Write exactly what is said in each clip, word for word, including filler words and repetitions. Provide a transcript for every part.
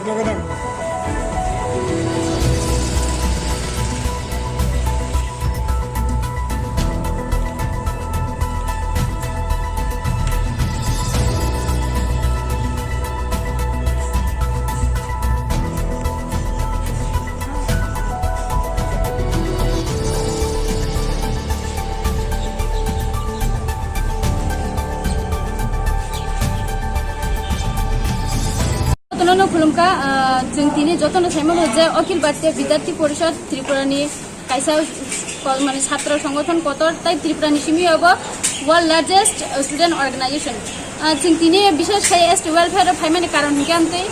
Jotono no khulumkha, ah, chwng tini jotono saimano je Akhil Bharatiya Vidyarthi Porishad Tripura ni kaisa ko-, mane chhatra songgothon kotor tai Tripura ni simi abo world largest student organization. Ah, chwng tini bishesh khai S T welfare o phaimani karon hinkhe amtwi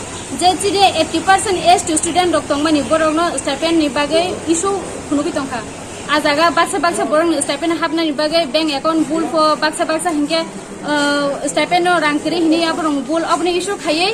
je chini eighty percent S T student rok tongmani borokno stipend ni bagwi issue phunugwi tongkha. Ah jaga baksa baksa borokni stipend hapnani bagwi bank account bul pho baksa baksa hinkhe, ah, stipend no rang kwrwi hinwi aborok bul oboni issue khaiwi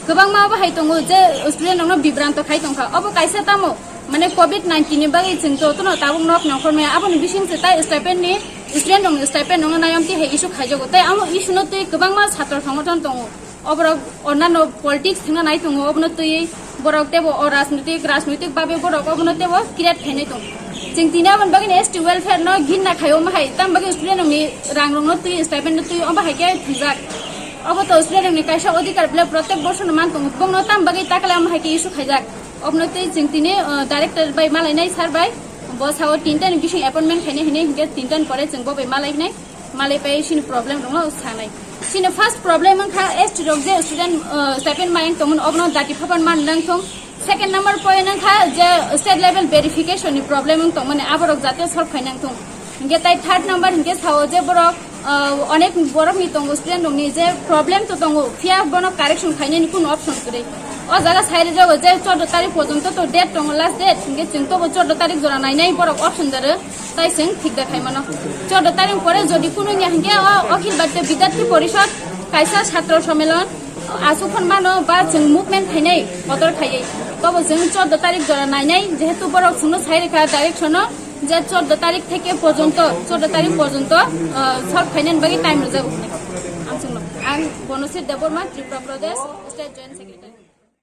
kwbangma obo hai tongo je student rokno bibranto khai tongkha. Obo kaisa tamo mane covid nineteen ni bagwi chwng jotono tabuk nok nongkhor maya aboni bising se tai stipend ni student rokni stipend rokno nayom tihai issue khaijago. Tai amo issue no twi kwbangma chhatra songgothon tongo. Oborok onnano politics thwngna nai tongo, obono twiwi borok teibo o rajnoitik, rajnoitik babe borok obono teibo create khainai tongo. Chwng tini aboni bagwino S T welfare no ginna khai omo hai, tam bagwi student rokni rang rokno twi, stipend no twi, omo hai khe thwngjak. Obo to student rokni kaisa odhikar bele protek borsono man tongo, bongno tam bagwi takle omo hai khe issue khaijak. Obono twi chwng tini, uh, director bai malainai sir bai, bo sao tinta ni bising appointment khainai hinwi hinkhe tinta ni pore chwng bo bai malainai. Malai pai sini problem rokno sanai. Sini first problem wngkha S T rok je student, uh, stipend mayang tongmani obono dati phapan man nang thung. Second number point wngkha je state level verification ni problem wng tongmani aborok jate solve khai nang thung. Hinkhe tai third number hinkhe sao je borok, uh, onek borok ni tongo student rok ni je problem to tongo phiya bono correction khainani kuno option kwrwi. O jaga sai rwjago je chordo tarik porjonto to date tongo, last date, hinkhe chwng tobo chordo tarik jora nainai borok option doro. Tai chwng thik da khai mano. Chordo tarik pore jodi kunu ya hinkhe o Akhil Bharatiya Vidyarthi Porishad kaisa chhatra sommelon aswk phon mano ba chwng movement khainai kotor khaiwi. Tobo chwng chordo tarik jora nainai, jehetu borok chwngno sai rwkha direction o je chordo tarik theke porjonto, chordo tarik porjonto, ah, solve khainani bagwi time rwjago hinwi. Ang chwngno, ang Bonosir Debbarma, Tripura Pradesh State Joint Secretary.